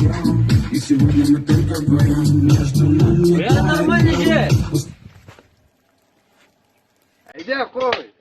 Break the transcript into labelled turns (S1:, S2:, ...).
S1: втроем. И сегодня мы только вдвоем. Между нами
S2: Я нормально же.
S3: Әйдә, куй.